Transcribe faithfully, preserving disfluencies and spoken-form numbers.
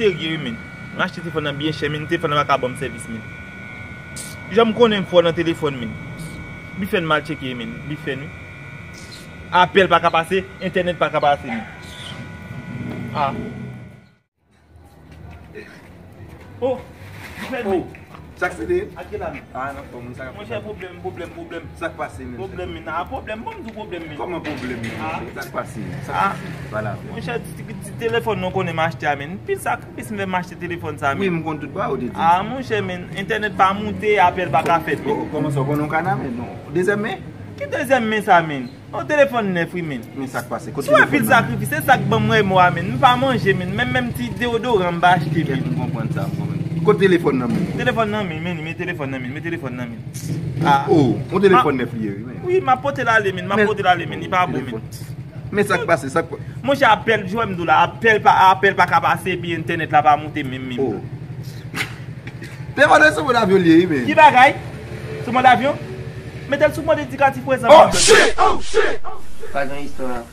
Serye wi, men. M achte telefòn nan byen chè, men telefòn nan pa ka ban m sèvis, men. Jan m konnen m fò nan telefòn, men. Bifèn m al tcheke, men. Bifèn, wi. Apèl pa ka pase, entènèt pa ka pase, men. Ah. Oh, Bifèn, men. Sa k se te? Ak ki la, men? Ah, nan fòm, sa k ap Monchè, pwoblèm, pwoblèm, pwoblèm. Sa k pase, men? Pwoblèm, men. Ah, pwoblèm, bon, m di w pwoblèm, men. Kòman pwoblèm, men? Ah. Sa k pase, men? Sa k Ah. pase? Pale avè m. Monchè, ti, ti telefòn nou konnen m achte a, men. Pil sakrifis m fè m achte telefòn sa, men. Wi, m konn tout bagay ou te di. Ah, monchè, men. Entènèt pa moute, apèl pa ka fèt, men. Kò-, kòman sa, w konnen yon kana, men? Non. Dezyèm men? Ki dezyèm men sa, men? Yon telefòn nèf, wi, men. Men sa k pase? Kote telefòn nan? Sou anpil sakrifis, se sa k ban m remò a, men. M pa manje, men. Menm, menm ti deodoran m pa achte, men. Kèt, m konprann sa, m konprann. Kote telefòn nan, men? Telefòn nan men, men, men telefòn nan men, men telefòn nan men. Ah. Oh, yon telefòn nèf li ye, wi, men. Wi, m ap pote l ale, men, m ap pote l ale, men, li pa bon, men. Men sa k pase, sa k pa- Monchè, apèl, jwè m di w la, apèl pa, apèl pa ka pase, epi entènèt la pa moute menm, menm. Oh. Telefòn nan sou mòd avyon li ye, wi, men. Ki bagay? Sou mòd avyon? Mete l sou mòd endikatif prezan. Oh, shit! Oh, shit! Pa gen istwa.